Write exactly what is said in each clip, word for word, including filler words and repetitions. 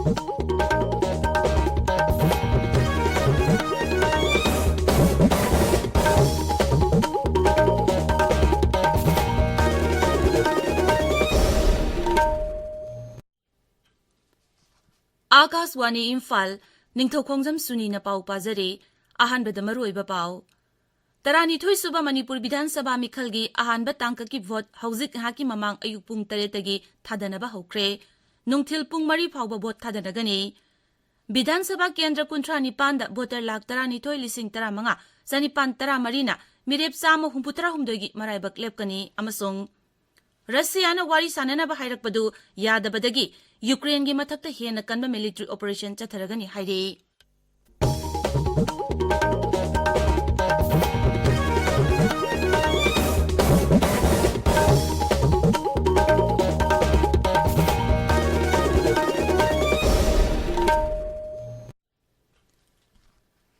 ꯑꯥꯀꯥꯁꯋꯥꯅꯤ ꯏꯝꯐꯥꯜ, ꯅꯤꯡꯊꯧꯈꯣꯡꯖꯝ ꯁꯨꯅꯤꯅ ꯄꯥꯎ ꯄꯥꯖꯔꯤ꯫ ꯑꯍꯥꯟꯕꯗ ꯃꯔꯨꯑꯣꯏꯕ ꯄꯥꯎ꯫ ꯇꯔꯥꯅꯤꯊꯣꯏ ꯁꯨꯕ ꯃꯅꯤꯄꯨꯔ ꯕꯤꯙꯥꯟ ꯁꯚꯥ ꯃꯤꯈꯜꯒꯤ ꯑꯍꯥꯟꯕ ꯇꯥꯡꯀꯛꯀꯤ ꯚꯣꯠ ꯍꯧꯖꯤꯛ ꯉꯥꯏꯍꯥꯛꯀꯤ ꯃꯃꯥꯡ ꯑꯌꯨꯛ ꯄꯨꯡ ꯇꯔꯦꯠꯇꯒꯤ ꯊꯥꯗꯅꯕ ꯍꯧꯈ꯭ꯔꯦ꯫ ꯅꯨꯡꯊꯤꯜ ꯄꯨꯡ ꯃꯔꯤ ꯐꯥꯎꯕ ꯚꯣꯠ ꯊꯥꯗꯅꯒꯅꯤ꯫ ꯕꯤꯙꯥꯟ ꯁꯚꯥ ꯀꯦꯟꯗ꯭ꯔ ꯀꯨꯟꯊ꯭ꯔꯥ ꯅꯤꯄꯥꯟꯗ ꯚꯣꯇꯔ ꯂꯥꯈ ꯇꯔꯥꯅꯤꯊꯣꯏ ꯂꯤꯁꯤꯡ ꯇꯔꯥꯃꯉꯥ ꯆꯅꯤꯄꯥꯟ ꯇꯔꯥꯃꯔꯤꯅ ꯃꯤꯔꯦꯞ ꯆꯥꯝꯃ ꯍꯨꯝꯐꯨꯇꯔꯥꯍꯨꯝꯗꯣꯏꯒꯤ ꯃꯔꯥꯏꯕꯛ ꯂꯦꯞꯀꯅꯤ ꯑꯃꯁꯨꯡ ꯔꯁꯤꯌꯥꯅ ꯋꯥꯔꯤ ꯁꯥꯅꯅꯕ ꯍꯥꯏꯔꯛꯄꯗꯨ ꯌꯥꯗꯕꯗꯒꯤ ꯌꯨꯀ꯭ꯔꯦꯟꯒꯤ ꯃꯊꯛꯇ ꯍꯦꯟꯅ ꯀꯟꯕ ꯃꯤꯂꯤꯇꯔꯤ ꯑꯣꯄꯔꯦꯁꯟ ꯆꯠꯊꯔꯒꯅꯤ ꯍꯥꯏꯔꯤ꯫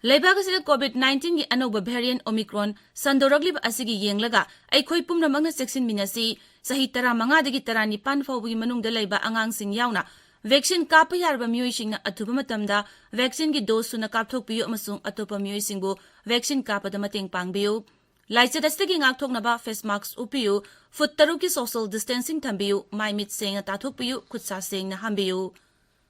ꯂꯩꯕꯥꯛ ꯑꯁꯤꯗ COVID nineteen ꯒꯤ ꯑꯅꯧꯕ variant Omicron ꯁꯟꯗꯣꯔꯛꯂꯤꯕ ꯑꯁꯤꯒꯤ ꯌꯦꯡꯂꯒ ꯑꯩꯈꯣꯏ ꯄꯨꯝꯅꯃꯛꯅ ꯆꯦꯛꯁꯤꯟꯃꯤꯟꯅꯁꯤ꯫ ꯆꯍꯤ ꯇꯔꯥꯃꯉꯥꯗꯒꯤ ꯇꯔꯥꯅꯤꯄꯥꯟ ꯐꯥꯎꯕꯒꯤ ꯃꯅꯨꯡꯗ ꯂꯩꯕ ꯑꯉꯥꯡꯁꯤꯡ ꯌꯥꯎꯅ vaccine ꯀꯥꯞꯄ ꯌꯥꯔꯕ ꯃꯤꯑꯣꯏꯁꯤꯡꯅ ꯑꯊꯨꯕ ꯃꯇꯝꯗ vaccine ꯒꯤ dose ꯁꯨꯅ ꯀꯥꯞꯊꯣꯛꯄꯤꯌꯨ ꯑꯃꯁꯨꯡ ꯑꯇꯣꯞꯄ ꯃꯤꯑꯣꯏꯁꯤꯡꯕꯨ vaccine ꯀꯥꯞꯄꯗ ꯃꯇꯦꯡ ꯄꯥꯡꯕꯤꯌꯨ꯫ ꯂꯥꯏꯆꯠ ꯑꯁꯤꯗꯒꯤ ꯉꯥꯛꯊꯣꯛꯅꯕ face mask ꯎꯞꯄꯤꯌꯨ, ꯐꯨꯠ ꯇꯔꯨꯛꯀꯤ social distancing ꯊꯝꯕꯤꯌꯨ, ꯃꯥꯏ ꯃꯤꯠ ꯁꯦꯡꯅ ꯇꯥꯊꯣꯛꯄꯤꯌꯨ, ꯈꯨꯠ ꯁꯥ ꯁꯦꯡꯅ ꯍꯥꯝꯕꯤꯌꯨ꯫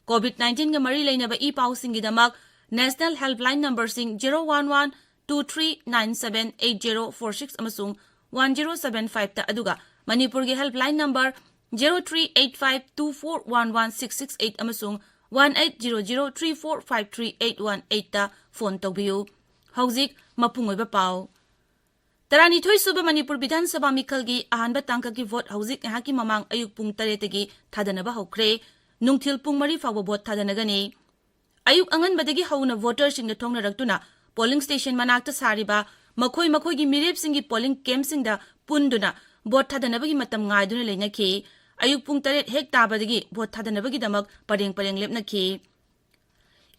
COVID nineteen ꯒ ꯃꯔꯤ ꯂꯩꯅꯕ ꯏ ꯄꯥꯎꯁꯤꯡꯒꯤꯗꯃꯛ National Helpline number ꯁꯤꯡ zero one one two three nine seven eight zero four six ꯑꯃꯁꯨꯡ one zero seven five ꯇ, ꯑꯗꯨꯒ ꯃꯅꯤꯄꯨꯔꯒꯤ helpline number zero three eight five two four one one six six eight ꯑꯃꯁꯨꯡ one eight zero zero three four five three eight one eight ꯇ phone ꯇꯧꯕꯤꯌꯨ꯫ ꯍꯧꯖꯤꯛ ꯃꯄꯨꯡ ꯑꯣꯏꯕ ꯄꯥꯎ꯫ ꯇꯔꯥꯅꯤꯊꯣꯏ ꯁꯨꯕ ꯃꯅꯤꯄꯨꯔ ꯕꯤꯙꯥꯟ ꯁꯚꯥ ꯃꯤꯈꯜꯒꯤ ꯑꯍꯥꯟꯕ ꯇꯥꯡꯀꯛꯀꯤ ꯚꯣꯠ ꯍꯧꯖꯤꯛ ꯉꯥꯏꯍꯥꯛꯀꯤ ꯃꯃꯥꯡ ꯑꯌꯨꯛ ꯄꯨꯡ ꯇꯔꯦꯠꯇꯒꯤ ꯊꯥꯗꯅꯕ ꯍꯧꯈ꯭ꯔꯦ꯫ ꯅꯨꯡꯊꯤꯜ ꯄꯨꯡ ꯃꯔꯤ ꯐꯥꯎꯕ ꯚꯣꯠ ꯊꯥꯗꯅꯒꯅꯤ꯫ ꯑꯌꯨꯛ ꯑꯉꯟꯕꯗꯒꯤ ꯍꯧꯅ ꯚꯣꯇꯔꯁꯤꯡꯅ ꯊꯣꯡꯅꯔꯛꯇꯨꯅ polling station ꯃꯅꯥꯛꯇ ꯁꯥꯔꯤꯕ ꯃꯈꯣꯏ ꯃꯈꯣꯏꯒꯤ ꯃꯤꯔꯦꯞꯁꯤꯡꯒꯤ polling camp ꯁꯤꯡꯗ ꯄꯨꯟꯗꯨꯅ ꯚꯣꯠ ꯊꯥꯗꯅꯕꯒꯤ ꯃꯇꯝ ꯉꯥꯏꯗꯨꯅ ꯂꯩꯅꯈꯤ꯫ ꯑꯌꯨꯛ ꯄꯨꯡ ꯇꯔꯦꯠ ꯍꯦꯛ ꯇꯥꯕꯗꯒꯤ ꯚꯣꯠ ꯊꯥꯗꯅꯕꯒꯤꯗꯃꯛ ꯄꯔꯦꯡ ꯄꯔꯦꯡ ꯂꯦꯞꯅꯈꯤ꯫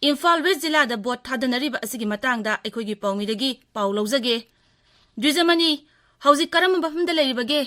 ꯏꯝꯐꯥꯜ ꯋꯦꯁ ꯖꯤꯂꯥꯗ ꯚꯣꯠ ꯊꯥꯗꯅꯔꯤꯕ ꯑꯁꯤꯒꯤ ꯃꯇꯥꯡꯗ ꯑꯩꯈꯣꯏꯒꯤ ꯄꯥꯎꯃꯤꯗꯒꯤ ꯄꯥꯎ ꯂꯧꯖꯒꯦ꯫ ꯗ꯭ꯋꯤꯖꯃꯅꯤ, ꯍꯧꯖꯤꯛ ꯀꯔꯝꯕ ꯃꯐꯝꯗ ꯂꯩꯔꯤꯕꯒꯦ?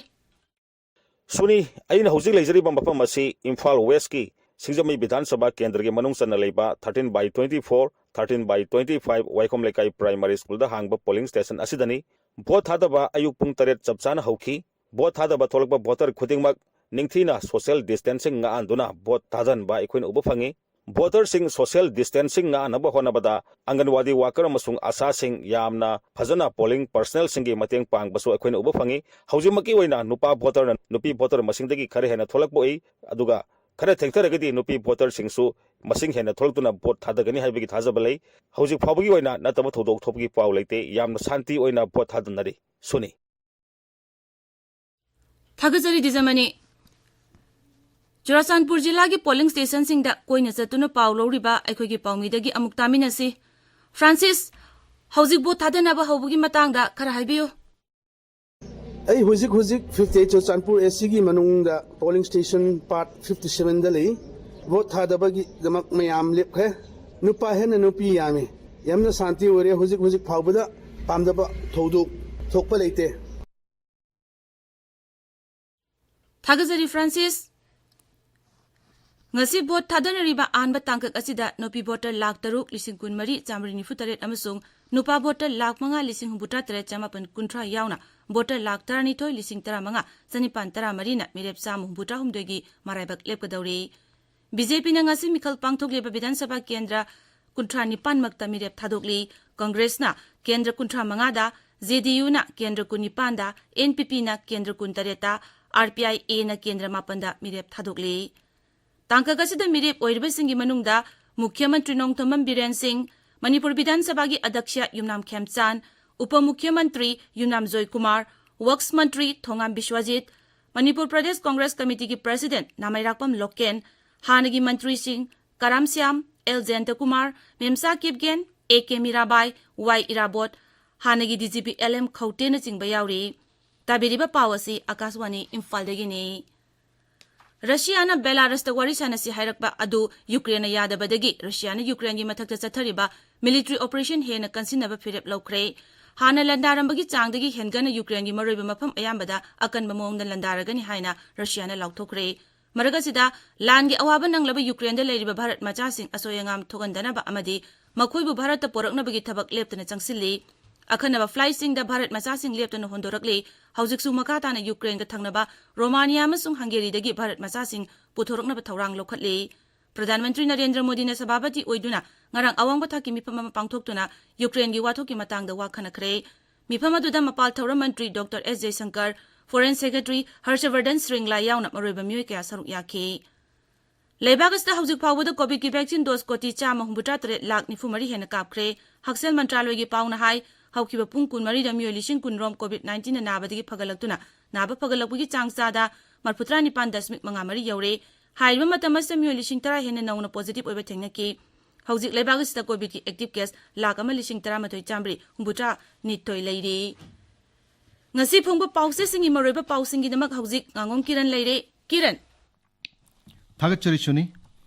ꯁꯨꯅꯤ, ꯑꯩꯅ ꯍꯧꯖꯤꯛ ꯂꯩꯖꯔꯤꯕ ꯃꯐꯝ ꯑꯁꯤ ꯏꯝꯐꯥꯜ ꯋꯦꯁꯀꯤ ꯁꯤꯡꯖꯃꯩ ꯕꯤꯙꯥꯟ ꯁꯚꯥ ꯀꯦꯟꯗ꯭ꯔꯒꯤ ꯃꯅꯨꯡ ꯆꯟꯅ ꯂꯩꯕ thirteen by twenty-four, thirteen by twenty-five ꯋꯥꯏꯈꯣꯝ ꯂꯩꯀꯥꯏ primary schoolꯗ ꯍꯥꯡꯕ polling station ꯑꯁꯤꯗꯅꯤ꯫ Vote ꯊꯥꯗꯕ ꯑꯌꯨꯛ ꯄꯨꯡ ꯇꯔꯦꯠ ꯆꯞ ꯆꯥꯅ ꯍꯧꯈꯤ꯫ Vote ꯊꯥꯗꯕ ꯊꯣꯛꯂꯛꯄ voter ꯈꯨꯗꯤꯡꯃꯛ ꯅꯤꯡꯊꯤꯅ social distancing ꯉꯥꯛꯍꯟꯗꯨꯅ vote ꯊꯥꯗꯍꯟꯕ ꯑꯩꯈꯣꯏꯅ ꯎꯕ ꯐꯪꯉꯤ꯫ Voterꯁꯤꯡ social distancing ꯉꯥꯛꯍꯟꯅꯕ ꯍꯣꯠꯅꯕꯗ ꯑꯪꯒꯟꯋꯥꯗꯤ worker ꯑꯃꯁꯨꯡ ꯑꯁꯥꯁꯤꯡ ꯌꯥꯝꯅ ꯐꯖꯅ polling personnelꯁꯤꯡꯒꯤ ꯃꯇꯦꯡ ꯄꯥꯡꯕꯁꯨ ꯑꯩꯈꯣꯏꯅ ꯎꯕ ꯐꯪꯉꯤ꯫ ꯍꯧꯖꯤꯛꯃꯛꯀꯤ ꯑꯣꯏꯅ ꯅꯨꯄꯥ voterꯅ ꯅꯨꯄꯤ voter ꯃꯁꯤꯡꯗꯒꯤ ꯈꯔ ꯍꯦꯟꯅ ꯊꯣꯛꯂꯛꯄ ꯎꯏ, ꯑꯗꯨꯒ ꯈꯔ ꯊꯦꯡꯊꯔꯒꯗꯤ ꯅꯨꯄꯤ voterꯁꯤꯡꯁꯨ ꯃꯁꯤꯡ ꯍꯦꯟꯅ ꯊꯣꯛꯂꯛꯇꯨꯅ vote ꯊꯥꯗꯒꯅꯤ ꯍꯥꯏꯕꯒꯤ ꯊꯥꯖꯕ ꯂꯩ꯫ ꯍꯧꯖꯤꯛ ꯐꯥꯎꯕꯒꯤ ꯑꯣꯏꯅ ꯅꯠꯇꯕ ꯊꯧꯗꯣꯛ ꯊꯣꯛꯄꯒꯤ ꯄꯥꯎ ꯂꯩꯇꯦ꯫ ꯌꯥꯝꯅ ꯁꯥꯟꯇꯤ ꯑꯣꯏꯅ vote ꯊꯥꯗꯅꯔꯤ꯫ ꯁꯨꯅꯤ꯫ ꯊꯥꯒꯠꯆꯔꯤ ꯗꯤꯖꯃꯅꯤ꯫ ꯆꯨꯔꯥꯆꯥꯟꯄꯨꯔ ꯖꯤꯂꯥꯒꯤ polling stationꯁꯤꯡꯗ ꯀꯣꯏꯅ ꯆꯠꯇꯨꯅ ꯄꯥꯎ ꯂꯧꯔꯤꯕ ꯑꯩꯈꯣꯏꯒꯤ ꯄꯥꯎꯃꯤꯗꯒꯤ ꯑꯃꯨꯛ ꯇꯥꯃꯤꯟꯅꯁꯤ꯫ ꯐ꯭ꯔꯥꯟꯁꯤꯁ, ꯍꯧꯖꯤꯛ vote ꯊꯥꯗꯅꯕ ꯍꯧꯕꯒꯤ ꯃꯇꯥꯡꯗ ꯈꯔ ꯍꯥꯏꯕꯤꯌꯨ꯫ ꯑꯩ ꯍꯧꯖꯤꯛ ꯍꯧꯖꯤꯛ fifty eight ꯆꯨꯔꯥꯆꯥꯟꯄꯨꯔ ACꯒꯤ ꯃꯅꯨꯡꯗ polling station part fifty sevenꯗ ꯂꯩ꯫ Vote ꯊꯥꯗꯕꯒꯤꯗꯃꯛ ꯃꯌꯥꯝ ꯂꯦꯞꯈ꯭ꯔꯦ꯫ ꯅꯨꯄꯥ ꯍꯦꯟꯅ ꯅꯨꯄꯤ ꯌꯥꯝꯃꯤ꯫ ꯌꯥꯝꯅ ꯁꯥꯟꯇꯤ ꯑꯣꯏꯔꯦ꯫ ꯍꯧꯖꯤꯛ ꯍꯧꯖꯤꯛ ꯐꯥꯎꯕꯗ ꯄꯥꯝꯗꯕ ꯊꯧꯗꯣꯛ ꯊꯣꯛꯄ ꯂꯩꯇꯦ꯫ ꯊꯥꯒꯠꯆꯔꯤ ꯐ꯭ꯔꯥꯟꯁꯤꯁ꯫ ꯉꯁꯤ vote ꯊꯥꯗꯅꯔꯤꯕ ꯑꯍꯥꯟꯕ ꯇꯥꯡꯀꯛ ꯑꯁꯤꯗ ꯅꯨꯄꯤ voter ꯂꯥꯈ ꯇꯔꯨꯛ ꯂꯤꯁꯤꯡ ꯀꯨꯟꯃꯔꯤ ꯆꯥꯃꯔꯤ ꯅꯤꯐꯨ ꯇꯔꯦꯠ ꯑꯃꯁꯨꯡ ꯅꯨꯄꯥ voter ꯂꯥꯈ ꯃꯉꯥ ꯂꯤꯁꯤꯡ ꯍꯨꯝꯐꯨꯇꯔꯥ ꯇꯔꯦꯠ ꯆꯃꯥꯄꯟ ꯀꯨꯟꯊ꯭ꯔꯥ ꯌꯥꯎꯅ voter ꯂꯥꯈ ꯇꯔꯥꯅꯤꯊꯣꯏ ꯂꯤꯁꯤꯡ ꯇꯔꯥꯃꯉꯥ ꯆꯅꯤꯄꯥꯟ ꯇꯔꯥꯃꯔꯤꯅ ꯃꯤꯔꯦꯞ ꯆꯥꯝꯃ ꯍꯨꯝꯐꯨꯇꯔꯥ ꯍꯨꯝꯗꯣꯏꯒꯤ ꯃꯔꯥꯏꯕꯛ ꯂꯦꯞꯀꯗꯧꯔꯤ꯫ BJPꯅ ꯉꯁꯤ ꯃꯤꯈꯜ ꯄꯥꯡꯊꯣꯛꯂꯤꯕ ꯕꯤꯙꯥꯟ ꯁꯚꯥ ꯀꯦꯟꯗ꯭ꯔ ꯀꯨꯟꯊ꯭ꯔꯥ ꯅꯤꯄꯥꯟꯃꯛꯇ ꯃꯤꯔꯦꯞ ꯊꯥꯗꯣꯛꯂꯤ꯫ ꯀꯪꯒ꯭ꯔꯦꯁꯅ ꯀꯦꯟꯗ꯭ꯔ ꯀꯨꯟꯊ꯭ꯔꯥ ꯃꯉꯥꯗ, JDUꯅ ꯀꯦꯟꯗ꯭ꯔ ꯀꯨꯟ ꯅꯤꯄꯥꯟꯗ, NPPꯅ ꯀꯦꯟꯗ꯭ꯔ ꯀꯨꯟꯇꯔꯦꯠꯇ, RPIAꯅ ꯀꯦꯟꯗ꯭ꯔ ꯃꯥꯄꯟꯗ ꯃꯤꯔꯦꯞ ꯊꯥꯗꯣꯛꯂꯤ꯫ ꯇꯥꯡꯀꯛ ꯑꯁꯤꯗ ꯃꯤꯔꯦꯞ ꯑꯣꯏꯔꯤꯕꯁꯤꯡꯒꯤ ꯃꯅꯨꯡꯗ ꯃꯨꯈ꯭ꯌ ꯃꯟꯇ꯭ꯔꯤ ꯅꯣꯡꯊꯣꯝꯕꯝ ꯕꯤꯔꯦꯟ ꯁꯤꯡ, ꯃꯅꯤꯄꯨꯔ ꯕꯤꯙꯥꯟ ꯁꯚꯥꯒꯤ ꯑꯗ꯭ꯌꯛꯁ ꯌꯨꯝꯅꯥꯝ ꯈꯦꯝꯆꯥꯟ, ꯎꯄ ꯃꯨꯈ꯭ꯌ ꯃꯟꯇ꯭ꯔꯤ ꯌꯨꯝꯅꯥꯝ ꯖꯣꯏꯀꯨꯃꯥꯔ, ꯋꯛꯁ ꯃꯟꯇ꯭ꯔꯤ ꯊꯣꯉꯥꯝ ꯕꯤꯁ꯭ꯋꯖꯤꯠ, ꯃꯅꯤꯄꯨꯔ ꯄ꯭ꯔꯗꯦꯁ ꯀꯪꯒ꯭ꯔꯦꯁ ꯀꯃꯤꯇꯤꯒꯤ ꯄ꯭ꯔꯁꯤꯗꯦꯟꯠ ꯅꯥꯃꯩꯔꯥꯛꯄꯝ ꯂꯣꯀꯦꯟ, ꯍꯥꯟꯅꯒꯤ ꯃꯟꯇ꯭ꯔꯤꯁꯤꯡ Karam Shyam, L Jayantakumar, Memcha Kipgen, A K Mirabai, Y Erabot, ꯍꯥꯟꯅꯒꯤ DGP L M ꯈꯧꯇꯦꯅꯆꯤꯡꯕ ꯌꯥꯎꯔꯤ꯫ ꯇꯥꯕꯤꯔꯤꯕ ꯄꯥꯎ ꯑꯁꯤ ꯑꯀꯥꯁꯋꯥꯅꯤ ꯏꯝꯐꯥꯜꯗꯒꯤꯅꯤ꯫ ꯔꯁꯤꯌꯥꯅ ꯕꯦꯂꯥꯔꯁꯇ ꯋꯥꯔꯤ ꯁꯥꯅꯁꯤ ꯍꯥꯏꯔꯛꯄ ꯑꯗꯨ ꯌꯨꯀ꯭ꯔꯦꯟꯅ ꯌꯥꯗꯕꯗꯒꯤ ꯔꯁꯤꯌꯥꯅ ꯌꯨꯀ꯭ꯔꯦꯟꯒꯤ ꯃꯊꯛꯇ ꯆꯠꯊꯔꯤꯕ military operation ꯍꯦꯟꯅ ꯀꯟꯁꯤꯟꯅꯕ ꯐꯤꯔꯦꯞ ꯂꯧꯈ꯭ꯔꯦ꯫ ꯍꯥꯟꯅ ꯂꯥꯟꯗꯥꯔꯝꯕꯒꯤ ꯆꯥꯡꯗꯒꯤ ꯍꯦꯟꯒꯠꯅ ꯌꯨꯀ꯭ꯔꯦꯟꯒꯤ ꯃꯔꯨꯑꯣꯏꯕ ꯃꯐꯝ ꯑꯌꯥꯝꯕꯗ ꯑꯀꯟꯕ ꯃꯑꯣꯡꯗ ꯂꯥꯟꯗꯥꯔꯒꯅꯤ ꯍꯥꯏꯅ ꯔꯁꯤꯌꯥꯅ ꯂꯥꯎꯊꯣꯛꯈ꯭ꯔꯦ꯫ ꯃꯔꯛ ꯑꯁꯤꯗ, ꯂꯥꯟꯒꯤ ꯑꯋꯥꯕ ꯅꯪꯂꯕ ꯌꯨꯀ꯭ꯔꯦꯟꯗ ꯂꯩꯔꯤꯕ ꯚꯥꯔꯠ ꯃꯆꯥꯁꯤꯡ ꯑꯁꯣꯏ ꯑꯉꯥꯝ ꯊꯣꯛꯍꯟꯗꯅꯕ ꯑꯃꯗꯤ ꯃꯈꯣꯏꯕꯨ ꯚꯥꯔꯠꯇ ꯄꯣꯔꯛꯅꯕꯒꯤ ꯊꯕꯛ ꯂꯦꯞꯇꯅ ꯆꯪꯁꯤꯜꯂꯤ꯫ ꯑꯈꯟꯅꯕ ꯐ꯭ꯂꯥꯏꯠꯁꯤꯡꯗ ꯚꯥꯔꯠ ꯃꯆꯥꯁꯤꯡ ꯂꯦꯞꯇꯅ ꯍꯣꯟꯗꯣꯔꯛꯂꯤ꯫ ꯍꯧꯖꯤꯛꯁꯨ ꯃꯈꯥ ꯇꯥꯅ ꯌꯨꯀ꯭ꯔꯦꯟꯒ ꯊꯪꯅꯕ ꯔꯣꯃꯥꯅꯤꯌꯥ ꯑꯃꯁꯨꯡ ꯍꯪꯒꯦꯔꯤꯗꯒꯤ ꯚꯥꯔꯠ ꯃꯆꯥꯁꯤꯡ ꯄꯨꯊꯣꯔꯛꯅꯕ ꯊꯧꯔꯥꯡ ꯂꯧꯈꯠꯂꯤ꯫ ꯄ꯭ꯔꯙꯥꯟ ꯃꯟꯇ꯭ꯔꯤ ꯅꯔꯦꯟꯗ꯭ꯔ ꯃꯣꯗꯤꯅ ꯁꯚꯥꯄꯇꯤ ꯑꯣꯏꯗꯨꯅ ꯉꯔꯥꯡ ꯑꯋꯥꯡꯕ ꯊꯥꯛꯀꯤ ꯃꯤꯐꯝ ꯑꯃ ꯄꯥꯡꯊꯣꯛꯇꯨꯅ ꯌꯨꯀ꯭ꯔꯦꯟꯒꯤ ꯋꯥꯊꯣꯛꯀꯤ ꯃꯇꯥꯡꯗ ꯋꯥ ꯈꯟꯅꯈ꯭ꯔꯦ꯫ ꯃꯤꯐꯝ ꯑꯗꯨꯗ ꯃꯄꯥꯜ ꯊꯧꯔꯝ ꯃꯟꯇ꯭ꯔꯤ ꯗꯣꯛꯇꯔ ꯑꯦꯁ ꯖꯌꯁꯪꯀꯔ, ꯐꯣꯔꯦꯟ ꯁꯦꯀ꯭ꯔꯦꯇꯔꯤ ꯍꯔꯁꯕꯔꯙꯟ ꯁ꯭ꯔꯤꯡꯂꯥ ꯌꯥꯎꯅ ꯃꯔꯨꯑꯣꯏꯕ ꯃꯤꯑꯣꯏ ꯀꯌꯥ ꯁꯔꯨꯛ ꯌꯥꯈꯤ꯫ ꯂꯩꯕꯥꯛ ꯑꯁꯤꯗ ꯍꯧꯖꯤꯛ ꯐꯥꯎꯕꯗ ꯀꯣꯚꯤꯗꯀꯤ ꯚꯦꯛꯁꯤꯟ ꯗꯣꯁ ꯀꯣꯇꯤ ꯆꯥꯝꯃ ꯍꯨꯝꯐꯨꯇꯔꯥ ꯇꯔꯦꯠ ꯂꯥꯈ ꯅꯤꯐꯨ ꯃꯔꯤ ꯍꯦꯟꯅ ꯀꯥꯞꯈ꯭ꯔꯦ꯫ ꯍꯛꯁꯦꯜ ꯃꯟꯇ꯭ꯔꯥꯂꯣꯏꯒꯤ ꯄꯥꯎꯅ ꯍꯥꯏ, ꯍꯧꯈꯤꯕ ꯄꯨꯡ ꯀꯨꯟꯃꯔꯤꯗ ꯃꯤꯑꯣꯏ ꯂꯤꯁꯤꯡ ꯀꯨꯟ ꯔꯣꯝ ꯀꯣꯚꯤꯗ ꯅꯥꯏꯟꯇꯤꯟꯅ ꯅꯥꯕꯗꯒꯤ ꯐꯒꯠꯂꯛꯇꯨꯅ ꯅꯥꯕ ꯐꯒꯠꯂꯛꯄꯒꯤ ꯆꯥꯡ ꯆꯥꯗ ꯃꯔꯤꯐꯨꯇꯔꯥ ꯅꯤꯄꯥꯟ ꯗꯁꯃꯤꯛ ꯃꯉꯥ ꯃꯔꯤ ꯌꯧꯔꯦ꯫ ꯍꯥꯏꯔꯤꯕ ꯃꯇꯝ ꯑꯁꯤꯗ ꯃꯤꯑꯣꯏ ꯂꯤꯁꯤꯡ ꯇꯔꯥ ꯍꯦꯟꯅ ꯅꯧꯅ ꯄꯣꯖꯤꯇꯤꯚ ꯑꯣꯏꯕ ꯊꯦꯡꯅꯈꯤ꯫ ꯍꯧꯖꯤꯛ ꯂꯩꯕꯥꯛ ꯑꯁꯤꯗ ꯀꯣꯚꯤꯗꯀꯤ ꯑꯦꯛꯇꯤꯚ ꯀꯦꯁ ꯂꯥꯈ ꯑꯃ ꯂꯤꯁꯤꯡ ꯇꯔꯥꯃꯥꯊꯣꯏ ꯆꯥꯝꯃꯔꯤ ꯍꯨꯝꯐꯨꯇꯔꯥ ꯅꯤꯊꯣꯏ ꯂꯩꯔꯤ꯫ ꯉꯁꯤ ꯐꯣꯡꯕ ꯄꯥꯎꯆꯦꯁꯤꯡꯒꯤ ꯃꯔꯨꯑꯣꯏꯕ ꯄꯥꯎꯁꯤꯡꯒꯤꯗꯃꯛ ꯍꯧꯖꯤꯛ ꯉꯥꯉꯣꯝ ꯀꯤꯔꯟ ꯂꯩꯔꯦ꯫ ꯀꯤꯔꯟ꯫ ꯊꯥꯒꯠꯆꯔꯤ ꯁꯨꯅꯤ꯫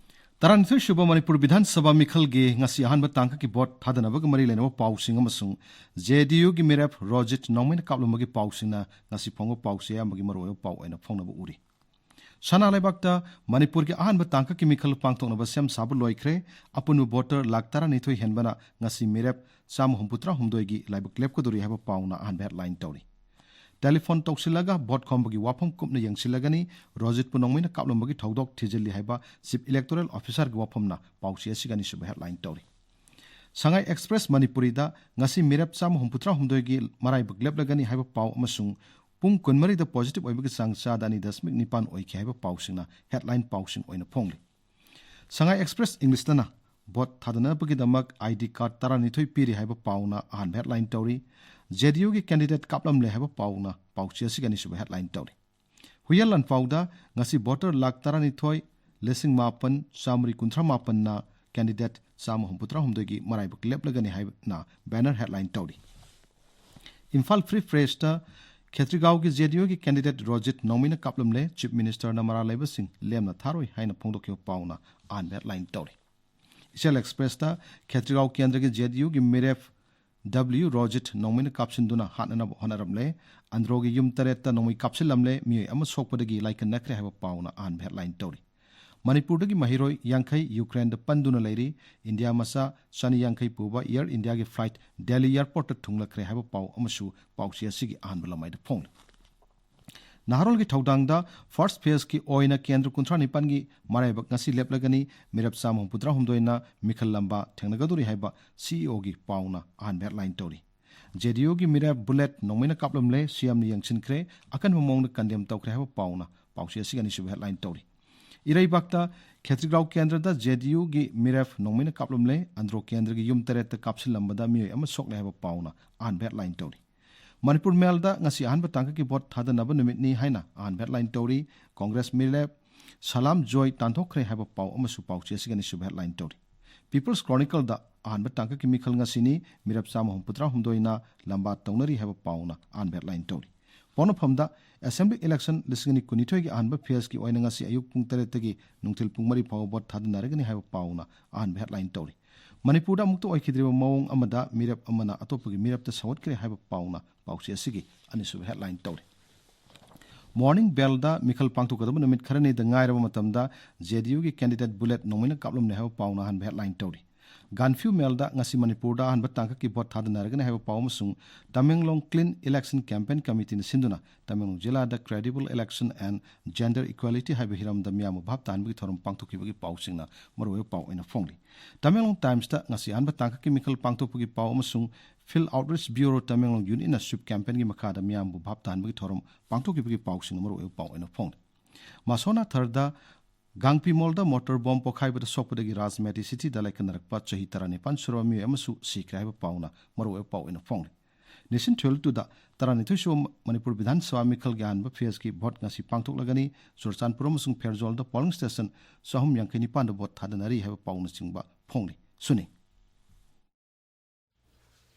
ꯇꯔꯥꯅꯤꯊꯣꯏ ꯁꯨꯕ ꯃꯅꯤꯄꯨꯔ ꯕꯤꯙꯥꯟ ꯁꯚꯥ ꯃꯤꯈꯜꯒꯤ ꯉꯁꯤ ꯑꯍꯥꯟꯕ ꯇꯥꯡꯀꯛꯀꯤ ꯚꯣꯠ ꯊꯥꯗꯅꯕꯒ ꯃꯔꯤ ꯂꯩꯅꯕ ꯄꯥꯎꯁꯤꯡ ꯑꯃꯁꯨꯡ ꯖꯦ ꯗꯤ ꯌꯨꯒꯤ ꯃꯤꯔꯦꯞ ꯔꯣꯖꯤꯠ ꯅꯣꯡꯃꯩꯅ ꯀꯥꯞꯂꯝꯕꯒꯤ ꯄꯥꯎꯁꯤꯡꯅ ꯉꯁꯤ ꯐꯣꯡꯕ ꯄꯥꯎꯆꯦ ꯑꯌꯥꯝꯕꯒꯤ ꯃꯔꯨꯑꯣꯏꯕ ꯄꯥꯎ ꯑꯣꯏꯅ ꯐꯣꯡꯅꯕ ꯎꯔꯤ꯫ ꯁꯅꯥ ꯂꯩꯕꯥꯛꯇ ꯃꯅꯤꯄꯨꯔꯒꯤ ꯑꯍꯥꯟꯕ ꯇꯥꯡꯀꯛꯀꯤ ꯃꯤꯈꯜ ꯄꯥꯡꯊꯣꯛꯅꯕ ꯁꯦꯝ ꯁꯥꯕ ꯂꯣꯏꯈ꯭ꯔꯦ꯫ ꯑꯄꯨꯟꯕ ꯚꯣꯇꯔ ꯂꯥꯈ ꯇꯔꯥꯅꯤꯊꯣꯏ ꯍꯦꯟꯕꯅ ꯉꯁꯤ ꯃꯤꯔꯦꯞ ꯆꯥꯝꯃ ꯍꯨꯝꯐꯨꯇꯔꯥ ꯍꯨꯝꯗꯣꯏꯒꯤ ꯂꯥꯏꯕꯛ ꯂꯦꯞꯀꯗꯧꯔꯤ ꯍꯥꯏꯕ ꯄꯥꯎꯅ ꯑꯍꯥꯟꯕ ꯍꯦꯗꯂꯥꯏꯟ ꯇꯧꯔꯤ꯫ ꯇꯦꯂꯤꯐꯣꯟ ꯇꯧꯁꯤꯜꯂꯒ ꯚꯣꯠ ꯈꯣꯝꯕꯒꯤ ꯋꯥꯐꯝ ꯀꯨꯞꯅ ꯌꯦꯡꯁꯤꯜꯂꯒꯅꯤ꯫ ꯔꯣꯖꯤꯠꯄꯨ ꯅꯣꯡꯃꯩꯅ ꯀꯥꯞꯂꯝꯕꯒꯤ ꯊꯧꯗꯣꯛ ꯊꯤꯖꯤꯜꯂꯤ ꯍꯥꯏꯕ ꯆꯤꯐ ꯏꯂꯦꯛꯇꯣꯔꯦꯜ ꯑꯣꯐꯤꯁꯥꯔꯒꯤ ꯋꯥꯐꯝꯅ ꯄꯥꯎꯆꯦ ꯑꯁꯤꯒꯤ ꯑꯅꯤꯁꯨꯕ ꯍꯦꯗꯂꯥꯏꯟ ꯇꯧꯔꯤ꯫ ꯁꯉꯥꯏ ꯑꯦꯛꯁꯄ꯭ꯔꯦꯁ ꯃꯅꯤꯄꯨꯔꯤꯗ ꯉꯁꯤ ꯃꯤꯔꯦꯞ ꯆꯥꯝꯃ ꯍꯨꯝꯐꯨꯇꯔꯥ ꯍꯨꯝꯗꯣꯏꯒꯤ ꯃꯔꯥꯏꯕꯛ ꯂꯦꯞꯂꯒꯅꯤ ꯍꯥꯏꯕ ꯄꯥꯎ ꯑꯃꯁꯨꯡ ꯄꯨꯡ ꯀꯨꯟꯃꯔꯤꯗ ꯄꯣꯖꯤꯇꯤꯚ ꯑꯣꯏꯕꯒꯤ ꯆꯥꯡ ꯆꯥꯗ ꯑꯅꯤ ꯗꯁꯃꯤꯛ ꯅꯤꯄꯥꯟ ꯑꯣꯏꯈꯤ ꯍꯥꯏꯕ ꯄꯥꯎꯁꯤꯡꯅ ꯍꯦꯗꯂꯥꯏꯟ ꯄꯥꯎꯁꯤꯡ ꯑꯣꯏꯅ ꯐꯣꯡꯂꯤ꯫ ꯁꯉꯥꯏ ꯑꯦꯛꯁꯄ꯭ꯔꯦꯁ ꯏꯪꯂꯤꯁꯇꯅ ꯚꯣꯠ ꯊꯥꯗꯅꯕꯒꯤꯗꯃꯛ ꯑꯥꯏ ꯗꯤ ꯀꯥꯔꯗ ꯇꯔꯥꯅꯤꯊꯣꯏ ꯄꯤꯔꯤ ꯍꯥꯏꯕ ꯄꯥꯎꯅ ꯑꯍꯥꯟꯕ ꯍꯦꯗꯂꯥꯏꯟ ꯇꯧꯔꯤ꯫ ꯖꯦ ꯗꯤ ꯌꯨꯒꯤ ꯀꯦꯟꯗꯤꯗꯦꯠ ꯀꯥꯞꯂꯝꯂꯦ ꯍꯥꯏꯕ ꯄꯥꯎꯅ ꯄꯥꯎꯆꯦ ꯑꯁꯤꯒꯤ ꯑꯅꯤꯁꯨꯕ ꯍꯦꯗꯂꯥꯏꯟ ꯇꯧꯔꯤ꯫ ꯍꯨꯏꯌꯦꯟ ꯂꯥꯟꯐꯥꯎꯗ ꯉꯁꯤ ꯚꯣꯇꯔ ꯂꯥꯈ ꯇꯔꯥꯅꯤꯊꯣꯏ ꯂꯤꯁꯤꯡ ꯃꯥꯄꯟ ꯆꯥꯃꯔꯤ ꯀꯨꯟꯊ꯭ꯔꯥ ꯃꯥꯄꯟꯅ ꯀꯦꯟꯗꯤꯗꯦꯠ ꯆꯥꯝꯃ ꯍꯨꯝꯐꯨꯇꯔꯥ ꯍꯨꯝꯗꯣꯏꯒꯤ ꯃꯔꯥꯏꯕꯛ ꯂꯦꯞꯂꯒꯅꯤ ꯍꯥꯏꯅ ꯕꯦꯅꯔ ꯍꯦꯗꯂꯥꯏꯟ ꯇꯧꯔꯤ꯫ ꯏꯝꯐꯥꯜ ꯐ꯭ꯔꯤ ꯄ꯭ꯔꯦꯁꯇ ꯈꯦꯇ꯭ꯔꯤꯒꯥꯎꯒꯤ ꯖꯦ ꯗꯤ ꯌꯨꯒꯤ ꯀꯦꯟꯗꯤꯗꯦꯠ ꯔꯣꯖꯤꯠ ꯅꯣꯡꯃꯩꯅ ꯀꯥꯞꯂꯝꯂꯦ, ꯆꯤꯐ ꯃꯤꯅꯤꯁꯇꯔꯅ ꯃꯔꯥꯜ ꯂꯩꯕꯁꯤꯡ ꯂꯦꯝꯅ ꯊꯥꯔꯣꯏ ꯍꯥꯏꯅ ꯐꯣꯡꯗꯣꯛꯈꯤꯕ ꯄꯥꯎꯅ ꯑꯍꯥꯟꯕ ꯍꯦꯗꯂꯥꯏꯟ ꯇꯧꯔꯤ꯫ ꯏꯆꯦꯜ ꯑꯦꯛꯁꯄ꯭ꯔꯦꯁꯇ ꯈꯦꯇ꯭ꯔꯤꯒꯥꯎ ꯀꯦꯟꯗ꯭ꯔꯒꯤ ꯖꯦ ꯗꯤ ꯌꯨꯒꯤ ꯃꯤꯔꯦꯞ W Rojit ꯅꯣꯡꯃꯩꯅ ꯀꯥꯞꯁꯤꯟꯗꯨꯅ ꯍꯥꯠꯅꯅꯕ ꯍꯣꯠꯅꯔꯝꯂꯦ꯫ ꯑꯟꯗ꯭ꯔꯣꯒꯤ ꯌꯨꯝ ꯇꯔꯦꯠꯇ ꯅꯣꯡꯃꯩ ꯀꯥꯞꯁꯤꯜꯂꯝꯂꯦ, ꯃꯤꯑꯣꯏ ꯑꯃ ꯁꯣꯛꯄꯗꯒꯤ ꯂꯥꯏꯀꯠꯅꯈ꯭ꯔꯦ ꯍꯥꯏꯕ ꯄꯥꯎꯅ ꯑꯍꯥꯟꯕ headline ꯇꯧꯔꯤ꯫ ꯃꯅꯤꯄꯨꯔꯗꯒꯤ ꯃꯍꯩꯔꯣꯏ ꯌꯥꯡꯈꯩ ꯌꯨꯀ꯭ꯔꯦꯟꯗ ꯄꯟꯗꯨꯅ ꯂꯩꯔꯤ꯫ ꯏꯟꯗꯤꯌꯥ ꯃꯆꯥ ꯆꯅꯤ ꯌꯥꯡꯈꯩ ꯄꯨꯕ Air Indiaꯒꯤ flight ꯗꯦꯜꯂꯤ airportꯇ ꯊꯨꯡꯂꯈ꯭ꯔꯦ ꯍꯥꯏꯕ ꯄꯥꯎ ꯑꯃꯁꯨ ꯄꯥꯎꯆꯦ ꯑꯁꯤꯒꯤ ꯑꯍꯥꯟꯕ ꯂꯃꯥꯏꯗ ꯐꯣꯡꯂꯤ꯫ ꯅꯍꯥꯔꯣꯜꯒꯤ ꯊꯧꯗꯥꯡꯗ first phaseꯀꯤ ꯑꯣꯏꯅ ꯀꯦꯟꯗ꯭ꯔ ꯀꯨꯟꯊ꯭ꯔꯥ ꯅꯤꯄꯥꯟꯒꯤ ꯃꯔꯥꯏꯕꯛ ꯉꯁꯤ ꯂꯦꯞꯂꯒꯅꯤ, ꯃꯤꯔꯦꯞ ꯆꯥꯝꯃ ꯍꯨꯝꯐꯨꯇꯔꯥ ꯍꯨꯝꯗꯣꯏꯅ ꯃꯤꯈꯜ ꯂꯝꯕꯥ ꯊꯦꯡꯅꯒꯗꯧꯔꯤ ꯍꯥꯏꯕ CEOꯒꯤ ꯄꯥꯎꯅ ꯑꯍꯥꯟꯕ headline ꯇꯧꯔꯤ꯫ JDUꯒꯤ ꯃꯤꯔꯦꯞ bullet ꯅꯣꯡꯃꯩꯅ ꯀꯥꯞꯂꯝꯂꯦ, CMꯅ ꯌꯦꯡꯁꯤꯟꯈ꯭ꯔꯦ, ꯑꯀꯟꯕ ꯃꯑꯣꯡꯗ condemn ꯇꯧꯈ꯭ꯔꯦ ꯍꯥꯏꯕ ꯄꯥꯎꯅ ꯄꯥꯎꯆꯦ ꯑꯁꯤꯒꯤ ꯑꯅꯤꯁꯨꯕ headline ꯇꯧꯔꯤ꯫ ꯏꯔꯩꯕꯥꯛꯇ ꯈꯦꯇ꯭ꯔꯤꯒꯥꯎ ꯀꯦꯟꯗ꯭ꯔꯗ JDUꯒꯤ ꯃꯤꯔꯦꯞ ꯅꯣꯡꯃꯩꯅ ꯀꯥꯞꯂꯝꯂꯦ, ꯑꯟꯗ꯭ꯔꯣ ꯀꯦꯟꯗ꯭ꯔꯒꯤ ꯌꯨꯝ ꯇꯔꯦꯠꯇ ꯀꯥꯞꯁꯤꯜꯂꯝꯕꯗ ꯃꯤꯑꯣꯏ ꯑꯃ ꯁꯣꯛꯂꯦ ꯍꯥꯏꯕ ꯄꯥꯎꯅ ꯑꯍꯥꯟꯕ headline ꯇꯧꯔꯤ꯫ ꯃꯅꯤꯄꯨꯔ ꯃꯦꯜꯗ ꯉꯁꯤ ꯑꯍꯥꯟꯕ ꯇꯥꯡꯀꯛꯀꯤ ꯚꯣꯠ ꯊꯥꯗꯅꯕ ꯅꯨꯃꯤꯠꯅꯤ ꯍꯥꯏꯅ ꯑꯍꯥꯟꯕ headline ꯇꯧꯔꯤ꯫ ꯀꯣꯡꯒ꯭ꯔꯦꯁ ꯃꯤꯔꯦꯞ ꯁꯂꯥꯝ ꯖꯣꯏ ꯇꯥꯟꯊꯣꯛꯈ꯭ꯔꯦ ꯍꯥꯏꯕ ꯄꯥꯎ ꯑꯃꯁꯨ ꯄꯥꯎꯆꯦ ꯑꯁꯤꯒꯤ ꯑꯅꯤꯁꯨꯕ headline ꯇꯧꯔꯤ꯫ People's Chronicleꯗ ꯑꯍꯥꯟꯕ ꯇꯥꯡꯀꯛꯀꯤ ꯃꯤꯈꯜ ꯉꯁꯤꯅꯤ, ꯃꯤꯔꯦꯞ ꯆꯥꯝꯃ ꯍꯨꯝꯐꯨꯇꯔꯥ ꯍꯨꯝꯗꯣꯏꯅ ꯂꯝꯕꯥ ꯇꯧꯅꯔꯤ ꯍꯥꯏꯕ ꯄꯥꯎꯅ ꯑꯍꯥꯟꯕ headline ꯇꯧꯔꯤ꯫ ꯄꯣꯛꯅꯐꯝꯗ Assembly election ꯂꯤꯁꯤꯡ ꯑꯅꯤ ꯀꯨꯟꯅꯤꯊꯣꯏꯒꯤ ꯑꯍꯥꯟꯕ phaseꯀꯤ ꯑꯣꯏꯅ ꯉꯁꯤ ꯑꯌꯨꯛ ꯄꯨꯡ ꯇꯔꯦꯠꯇꯒꯤ ꯅꯨꯡꯊꯤꯜ ꯄꯨꯡ ꯃꯔꯤ ꯐꯥꯎꯕ ꯚꯣꯠ ꯊꯥꯗꯅꯔꯒꯅꯤ ꯍꯥꯏꯕ ꯄꯥꯎꯅ ꯑꯍꯥꯟꯕ headline ꯇꯧꯔꯤ꯫ ꯃꯅꯤꯄꯨꯔꯗ ꯑꯃꯨꯛꯇ ꯑꯣꯏꯈꯤꯗ꯭ꯔꯤꯕ ꯃꯑꯣꯡ ꯑꯃꯗ ꯃꯤꯔꯦꯞ ꯑꯃꯅ ꯑꯇꯣꯞꯄꯒꯤ ꯃꯤꯔꯦꯞꯇ ꯁꯧꯒꯠꯈ꯭ꯔꯦ ꯍꯥꯏꯕ ꯄꯥꯎꯅ ꯄꯥꯎꯆꯦ ꯑꯁꯤꯒꯤ ꯑꯅꯤꯁꯨꯕ headline ꯇꯧꯔꯤ꯫ Morning Bellꯗ ꯃꯤꯈꯜ ꯄꯥꯡꯊꯣꯛꯀꯗꯕ ꯅꯨꯃꯤꯠ ꯈꯔꯅꯤꯗ ꯉꯥꯏꯔꯕ ꯃꯇꯝꯗ JDUꯒꯤ candidate bullet ꯅꯣꯡꯃꯩꯅ ꯀꯥꯞꯂꯝꯂꯦ ꯍꯥꯏꯕ ꯄꯥꯎꯅ ꯑꯍꯥꯟꯕ headline ꯇꯧꯔꯤ꯫ Gaanphiu Mailꯗ ꯉꯁꯤ ꯃꯅꯤꯄꯨꯔꯗ ꯑꯍꯥꯟꯕ ꯇꯥꯡꯀꯛꯀꯤ ꯚꯣꯠ ꯊꯥꯗꯅꯔꯒꯅꯤ ꯍꯥꯏꯕ ꯄꯥꯎ ꯑꯃꯁꯨꯡ Tamenglong Clean Election Campaign Committeeꯅ ꯁꯤꯟꯗꯨꯅ ꯇꯃꯦꯡꯂꯣꯡ ꯖꯤꯂꯥꯗ Credible Election and Gender Equality ꯍꯥꯏꯕ ꯍꯤꯔꯝꯗ ꯃꯤꯌꯥꯝꯕꯨ ꯚꯥꯞ ꯇꯥꯍꯟꯕꯒꯤ ꯊꯧꯔꯝ ꯄꯥꯡꯊꯣꯛꯈꯤꯕꯒꯤ ꯄꯥꯎꯁꯤꯡꯅ ꯃꯔꯨꯑꯣꯏꯕ ꯄꯥꯎ ꯑꯣꯏꯅ ꯐꯣꯡꯂꯤ꯫ Tamenglong Timesꯇ ꯉꯁꯤ ꯑꯍꯥꯟꯕ ꯇꯥꯡꯀꯛꯀꯤ ꯃꯤꯈꯜ ꯄꯥꯡꯊꯣꯛꯄꯒꯤ ꯄꯥꯎ ꯑꯃꯁꯨꯡ Field Outreach Bureau Tamenglong Unitꯅ sweep campaignꯒꯤ ꯃꯈꯥꯗ ꯃꯤꯌꯥꯝꯕꯨ ꯚꯥꯞ ꯇꯥꯍꯟꯕꯒꯤ ꯊꯧꯔꯝ ꯄꯥꯡꯊꯣꯛꯈꯤꯕꯒꯤ ꯄꯥꯎꯁꯤꯡꯅ ꯃꯔꯨꯑꯣꯏꯕ ꯄꯥꯎ ꯑꯣꯏꯅ ꯐꯣꯡꯂꯤ꯫ ꯃꯁꯣꯅꯥꯊꯔꯗ ꯒꯥꯡꯄꯤ ꯃꯣꯜꯗ mortar bomb ꯄꯣꯈꯥꯏꯕꯗ ꯁꯣꯛꯄꯗꯒꯤ ꯔꯥꯖꯃꯦꯇꯤ ꯁꯤꯇꯤꯗ ꯂꯥꯏꯀꯠꯅꯔꯛꯄ ꯆꯍꯤ ꯇꯔꯥꯅꯤꯄꯥꯟ ꯁꯨꯔꯕ ꯃꯤꯑꯣꯏ ꯑꯃꯁꯨ ꯁꯤꯈ꯭ꯔꯦ ꯍꯥꯏꯕ ꯄꯥꯎꯅ ꯃꯔꯨꯑꯣꯏꯕ ꯄꯥꯎ ꯑꯣꯏꯅ ꯐꯣꯡꯂꯤ꯫ Nation twelve twoꯗ ꯇꯔꯥꯅꯤꯊꯣꯏ ꯁꯨꯕ ꯃꯅꯤꯄꯨꯔ ꯕꯤꯙꯥꯟ ꯁꯚꯥ ꯃꯤꯈꯜꯒꯤ ꯑꯍꯥꯟꯕ phaseꯀꯤ ꯚꯣꯠ ꯉꯁꯤ ꯄꯥꯡꯊꯣꯛꯂꯒꯅꯤ꯫ ꯆꯨꯔꯆꯥꯟꯄꯨꯔ ꯑꯃꯁꯨꯡ ꯐꯦꯔꯖꯣꯜꯗ polling station ꯆꯍꯨꯝ ꯌꯥꯡꯈꯩ ꯅꯤꯄꯥꯟꯗ ꯚꯣꯠ ꯊꯥꯗꯅꯔꯤ ꯍꯥꯏꯕ ꯄꯥꯎꯅꯆꯤꯡꯕ ꯐꯣꯡꯂꯤ꯫ ꯁꯨꯅꯤ꯫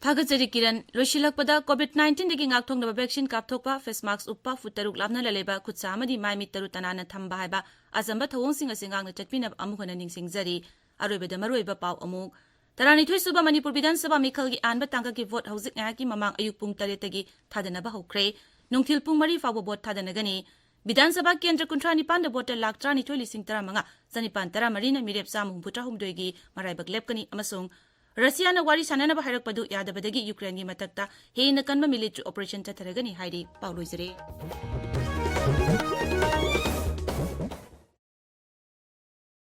ꯊꯥꯒꯠꯆꯔꯤ ꯀꯤꯔꯟ꯫ ꯂꯣꯏꯁꯤꯜꯂꯛꯄꯗ, COVID nineteenꯗꯒꯤ ꯉꯥꯛꯊꯣꯛꯅꯕ vaccine ꯀꯥꯞꯊꯣꯛꯄ, face mask ꯎꯞꯄ, foot ꯇꯔꯨꯛ ꯂꯥꯞꯅꯅ ꯂꯩꯕ, ꯈꯨꯠ ꯁꯥ ꯑꯃꯗꯤ ꯃꯥꯏ ꯃꯤꯠ ꯇꯔꯨ ꯇꯅꯥꯟꯅ ꯊꯝꯕ ꯍꯥꯏꯕ ꯑꯆꯝꯕ ꯊꯧꯑꯣꯡꯁꯤꯡ ꯑꯁꯤ ꯉꯥꯛꯅ ꯆꯠꯄꯤꯅꯕ ꯑꯃꯨꯛ ꯍꯟꯅ ꯅꯤꯡꯁꯤꯡꯖꯔꯤ꯫ ꯑꯔꯣꯏꯕꯗ ꯃꯔꯨꯑꯣꯏꯕ ꯄꯥꯎ ꯑꯃꯨꯛ꯫ ꯇꯔꯥꯅꯤꯊꯣꯏ ꯁꯨꯕ ꯃꯅꯤꯄꯨꯔ ꯕꯤꯙꯥꯟ ꯁꯚꯥ ꯃꯤꯈꯜꯒꯤ ꯑꯍꯥꯟꯕ ꯇꯥꯡꯀꯛꯀꯤ ꯚꯣꯠ ꯍꯧꯖꯤꯛ ꯉꯥꯏꯍꯥꯛꯀꯤ ꯃꯃꯥꯡ ꯑꯌꯨꯛ ꯄꯨꯡ ꯇꯔꯦꯠꯇꯒꯤ ꯊꯥꯗꯅꯕ ꯍꯧꯈ꯭ꯔꯦ꯫ ꯅꯨꯡꯊꯤꯜ ꯄꯨꯡ ꯃꯔꯤ ꯐꯥꯎꯕ ꯚꯣꯠ ꯊꯥꯗꯅꯒꯅꯤ꯫ ꯕꯤꯙꯥꯟ ꯁꯚꯥ ꯀꯦꯟꯗ꯭ꯔ ꯀꯨꯟꯊ꯭ꯔꯥ ꯅꯤꯄꯥꯟꯗ ꯚꯣꯇꯔ ꯂꯥꯈ ꯇꯔꯥꯅꯤꯊꯣꯏ ꯂꯤꯁꯤꯡ ꯇꯔꯥꯃꯉꯥ ꯆꯅꯤꯄꯥꯟ ꯇꯔꯥꯃꯔꯤꯅ ꯃꯤꯔꯦꯞ ꯆꯥꯝꯃ ꯍꯨꯝꯐꯨꯇꯔꯥ ꯍꯨꯝꯗꯣꯏꯒꯤ ꯃꯔꯥꯏꯕꯛ ꯂꯦꯞꯀꯅꯤ ꯑꯃꯁꯨꯡ ꯔꯁꯤꯌꯥꯅ ꯋꯥꯔꯤ ꯁꯥꯟꯅꯅꯕ ꯍꯥꯏꯔꯛꯄꯗꯨ ꯌꯥꯗꯕꯗꯒꯤ ꯌꯨꯀ꯭ꯔꯦꯟꯒꯤ ꯃꯊꯛꯇ ꯍꯦꯟꯅ ꯀꯟꯕ military operation ꯆꯠꯊꯔꯒꯅꯤ ꯍꯥꯏꯔꯤ꯫ ꯄꯥꯎ ꯂꯣꯏꯖꯔꯦ꯫